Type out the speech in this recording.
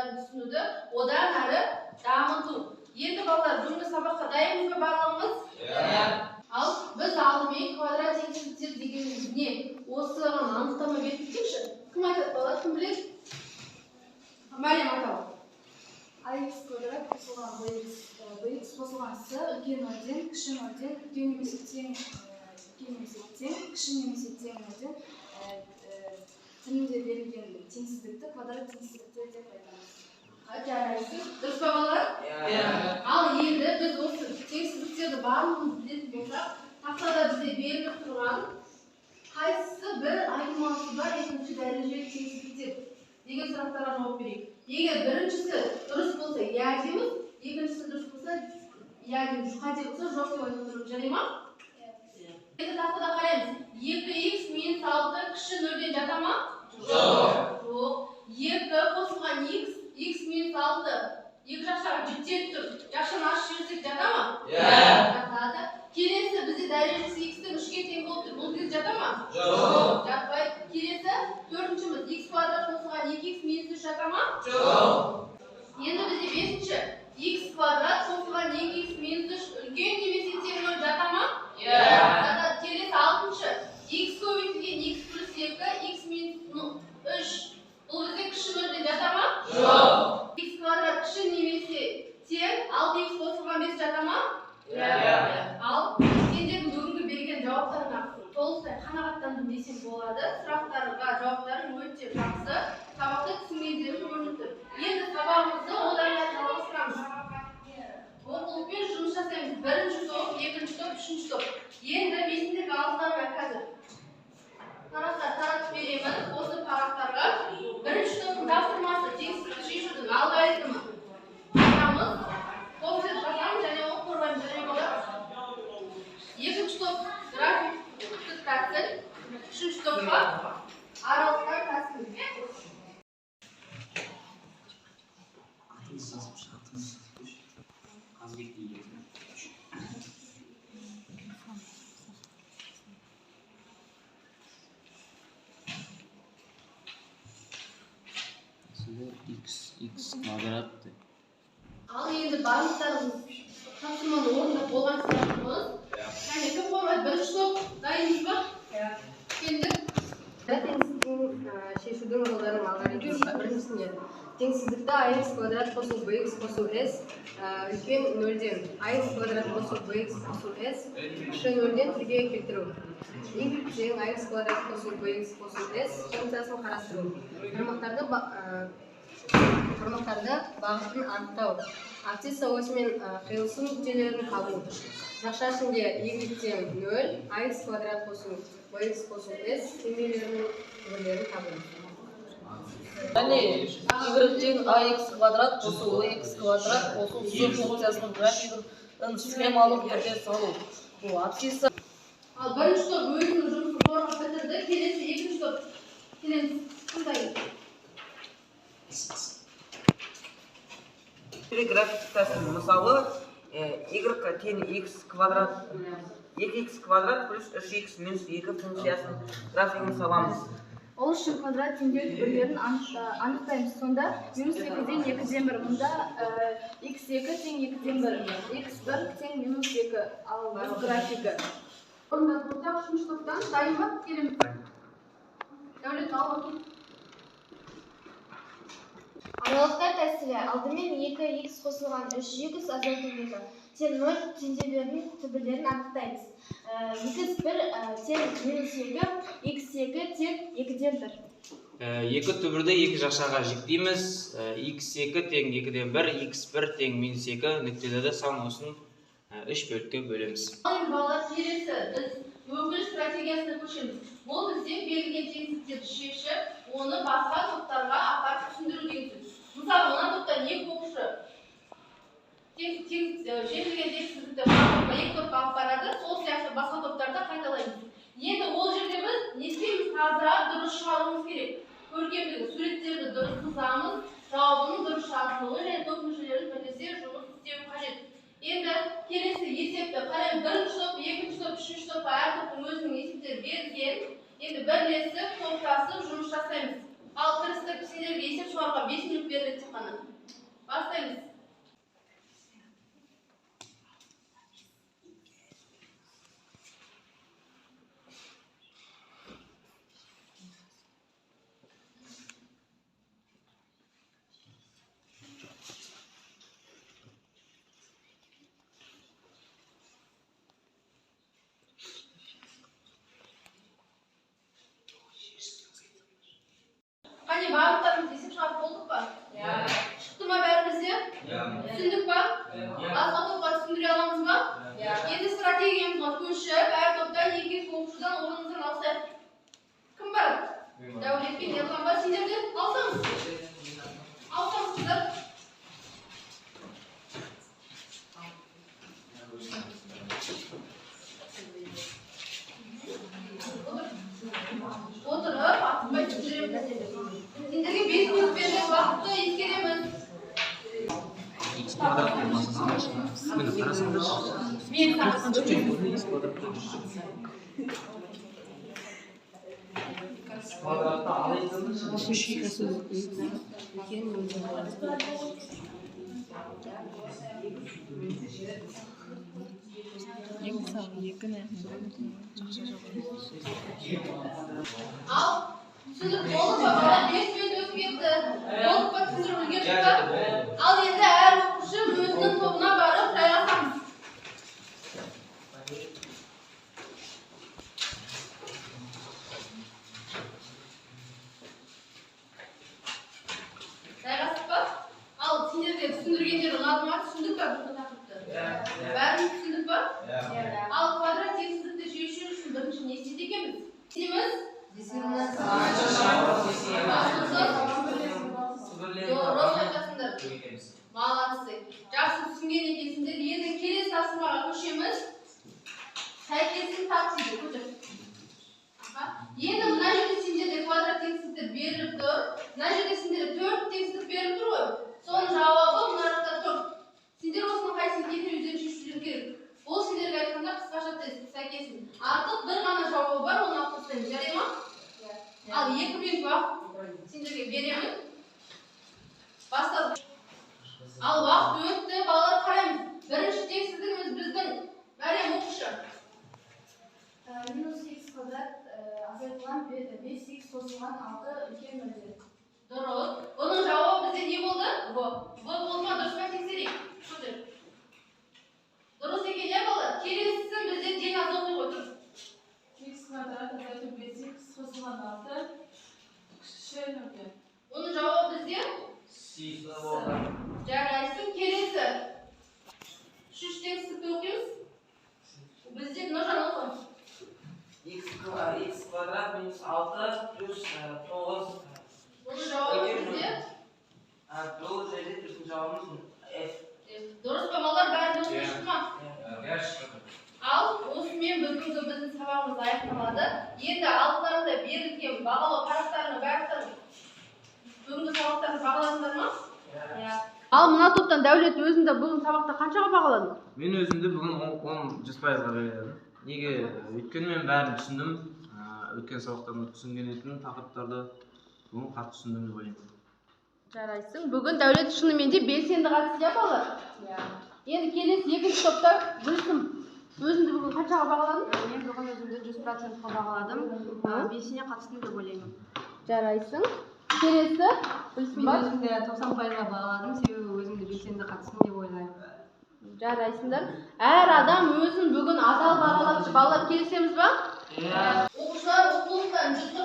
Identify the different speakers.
Speaker 1: жолдарын түсінуді одан әрі дамыту. Енді балалар, бүгінгі сабаққа дайынбыз ба барлығымыз?
Speaker 2: Иә.
Speaker 1: Ал біз алдымен квадрат теңсіздіктер дегеніміз не? Осыған анықтама беріп кетейікші. Кім айтады балалар, кім біледі? Мәриям атау.
Speaker 3: Ax квадрат қосылған bx қосылған с үлкен нөлден кіші нөлден үлкен немесе тең үлкен немесе тең кіші немесе тең нөлден түрінде берілген теңсіздікті квадрат теңсіздіктер деп айтамыз.
Speaker 1: Жарайсыз. Дұрыс па балалар?
Speaker 2: Иә.
Speaker 1: Ал енді біз осы теңсіздіктерді барлығымыз білетін болсақ, тақтада бізде беріліп тұрған қайсысы бір айнымалысы бар екінші дәрежелі теңсіздіктер деген сұрақтарға жауап берейік. Егер біріншісі дұрыс болса, иә дейміз, екіншісі дұрыс болса, иә дейміз, қате болса, жоқ деп айтып отырмыз. Жарай ма? Енді тақтада қараймыз. 2х минус 6 кіші нөлден жата ма?
Speaker 2: Жоқ.
Speaker 1: Жоқ. 2 қосылған х, х минус 6 екі жақшаға жіктеліп тұр. Жақшаны ашып жіберсек жата ма?
Speaker 2: Иә.
Speaker 1: Жатады. Келесі бізде дәрежесі х-тің 3-ге тең болып тұр. Бұл кезде жата ма?
Speaker 2: Жоқ.
Speaker 1: Жатпайды. Келесі төртіншіміз х квадрат қосылған 2х минус 3 жата ма?
Speaker 2: Жоқ.
Speaker 1: Енді бізде бесінші х квадрат қосылған 2х минус 3 үлкен немесе тең 0 жата ма?
Speaker 2: Иә.
Speaker 1: Жатады. Келесі алтыншы х көбейтілген х плюс 2 х минус 3 бұл бізде кіші нөлден жата ма?
Speaker 2: Жоқ.
Speaker 1: Х квадрат кіші немесе тең 6х қосылған 5 жата ма?
Speaker 2: Иә.
Speaker 1: Ал сендердің бүгінгі берген жауаптарыңа толықтай қанағаттандым десем болады. Сұрақтарға жауаптарың өте жақсы. Сабақты түсінгендерің көрініп тұр. Енді сабағымызды одан әрі жалғастырамыз. Оқулықпен жұмыс жасаймыз. Бірінші топ, екінші топ, үшінші топ. Енді мен сендерге алдыларыңа қазір парақтар таратып беремін. Осы парақтарға бірінші топтың тапсырмасы теңсіздікті шешудің алгоритмі айтамыз. Қол жазамыз және оны қорғаймыз. Және балалар, екінші топ графиктік тәсіл, үшінші топқа аралықтар тәсілі.
Speaker 2: Қазбек деген.
Speaker 4: X, x квадрат.
Speaker 1: Ал енді барлықтарымыз тапсырманы орындап болған сияқтымыз. Және кім қорғайды? Бірінші топ дайынбыз ба?
Speaker 5: Иә.
Speaker 1: Келдік.
Speaker 5: Теңсіздіктің шешудің жолдарының алгоритмі. Біріншісінде теңсіздікті ax квадрат қосу bx қосу s үлкен нөлден ax квадрат қосу bx қосу s кіші нөлден түрге келтіру. Y тең ax квадрат қосу bx қосу s функциясын қарастыру. Тармақтарды бағытын анықтау. Абсцисса осімен қиылысу нүктелерін табу. Жақша ішінде y тең 0, ax квадрат қосу bx қосу s теңдеулерінің түбірлерін табу.
Speaker 6: Және y тең ax квадрат қосу bx квадрат қосу с функциясының графигін схемалық түрде салу. Бұл абсцисса.
Speaker 1: Ал бірінші топ өзінің жұмысын қорғап бітірді. Келесі екінші топ келеміз. Тыңдайық.
Speaker 7: Графиктік тәсіл. Мысалы, y тең x квадрат 2x квадрат плюс 3x минус 2 функциясының графигін саламыз.
Speaker 3: Ол үшін квадрат теңдеу түбірлерін анықтаймыз. Сонда минус 2-ден 2-ден 1, мұнда x2 тең 2-ден 1, x1 тең минус 2. Ал бұл графигі.
Speaker 1: Орындап болсақ, үшінші топтан дайын ба? Келеміз. Дәулет, алға кел.
Speaker 8: Аралықтар тәсілі. Алдымен 2х қосылған 3х азайту 2 тең 0 теңдеулерінің түбірлерін анықтаймыз. Х1 тең минус 2, х2 тең 2-ден 1.
Speaker 4: Екі түбірді екі жақшаға жіктейміз. Х2 тең 2-ден 1, х1 тең минус 2 нүктелерді сан осын үш бөлікке бөлеміз.
Speaker 1: Ал енді балалар, келесі біз өкіл стратегиясына көшеміз. Бұл бізде берілген теңсіздіктерді шешіп, оны басқа топтарға апарып түсіндіру деген сөз. Мысалы, мына топтан екі оқушы шешілген теңсіздікті екі топқа алып барады, сол сияқты басқа топтарда қайталаймыз. Енді ол жерде біз не істейміз? Таза дұрыс шығаруымыз керек. Көркемдігі, суреттерді дұрыс сызамыз, жауабының дұрыс жазылуы және топ мүшелерінің бірлесе жұмыс істеуі қажет. Енді келесі есепті қараймыз. Бірінші топ, екінші топ, үшінші топқа әр топтың өзінің есептері берілген. Енді бірлесіп, топтасып жұмыс жасаймыз. Ал кірістік, сендерге есеп шығаруға 5 минут беріледі тек қана. Бастаймыз. Қане, барлықтарымыз есеп шығарып болдық па? Иә. Шықты ма бәрімізде? Иә. Түсіндік па? Иә. Басқа топқа түсіндіре аламыз ба? Иә. Енді стратегиямызға көшіп, әр топтан екі оқушыдан орнымыздан алсайық. Кім барады? Дәулет пен Ерлан ба? Сендер де алсаңыз. Алсаңыз, қыздар. Отырып, асықпай түсіндіреміз. Сендерге 5 минут берілген уақытты ескереміз.
Speaker 4: Х квадрат міне қарасаңдаршы.
Speaker 1: Мен саған
Speaker 4: Х квадрат квадратты алайық.
Speaker 1: Ал, түсіндік болды па, балалар? 5 минут өтіп кетті. Болды па, түсіндіріп үлгердік па? Ал енді әр оқушы өзінің тобына барып жайғасамыз. Жайғастық па? Ал сендерге түсіндіргендер ұнады ма? Түсіндік па бүгінгі тақырыпты? Бәріміз түсіндік па? Ал квадрат теңсіздікті шешу үшін бірінші не істейді екенбіз? Істейміз? Дұрыс айтасыңдар. Молодцы. Жақсы түсінген екенсіңдер. Енді келесі тапсырмаға көшеміз. Сәйкесін тап дейді. Көтер. Енді мына жерде сендерде квадрат теңсіздіктер беріліп тұр. Мына жерде сендерде 4 теңсіздік беріліп тұр ғой. Соның жауабы мына жақта тұр. Сендер осының қайсысын екенін өздерің шешулерің керек. Ол сендерге айтқанда қысқаша тест сәйкесін. Артық бір ғана жауабы бар, оны алып тастаймыз. Жарай ма? Ал 2 минут уақыт сендерге беремін. Бастадық. Ал уақыт өтті, балалар, қараймыз. Бірінші теңсіздігіміз біздің Мәриям оқушы.
Speaker 3: Минус х квадрат азайтылған 5х қосылған 6 үлкен нөлден.
Speaker 1: Дұрыс. Бұның жауабы бізде не болды? В. В болды ма? Дұрыс па, тексерейік. Көтер. Дұрыс екен, иә, балалар? Келесісін бізде Диназ оқи ғой, тұр.
Speaker 2: Х квадрат азайту 5х қосылған 6 кіші нөлден.
Speaker 1: Оның жауабы бізде?
Speaker 4: С.
Speaker 1: Жарайсың. Келесі. Үшінші теңсіздікті оқимыз. Бізде Нұржан оқы.
Speaker 7: Х квадрат минус 6 плюс 9.
Speaker 1: Оның жауабы бізде?
Speaker 7: Бұл жерде біздің жауабымыз F.
Speaker 1: Дұрыс па, балалар? Бәрі дұрыс шықты ма?
Speaker 4: Иә, шықты.
Speaker 1: Ал осымен бүгінгі біздің сабағымыз аяқталады. Енді алдыларында берілген бағалау парақтарының барлықтарын бүгінгі сабақтарды бағаладыңдар ма? Иә. Ал мына топтан Дәулет, өзіңді бүгін сабақта қаншаға бағаладың?
Speaker 4: Мен өзімді бүгін 100%-ға беремін. Неге? Өйткені мен бәрін түсіндім. Өткен сабақтарда түсінген едім тақырыптарды. Бүгін қатты түсіндім деп ойлаймын.
Speaker 1: Жарайсың. Бүгін Дәулет шынымен де белсенді қатысты, иә, балалар? Иә. Енді келесі екінші топта Гүлсім, өзіңді бүгін қаншаға бағаладың?
Speaker 5: Мен бүгін өзімді 100%-қа бағаладым. Белсене қатыстым деп ойлаймын.
Speaker 1: Жарайсың. Келесі Гүлсім
Speaker 5: Мен
Speaker 1: бар.
Speaker 5: өзімді 90%-ға бағаладым, себебі өзімді белсенді қатыстым деп ойлаймын.
Speaker 1: Жарайсыңдар. Әр адам өзін бүгін адал бағалапты. Балалар, келісеміз ба? Иә. Оқушылар, оқулықтан 140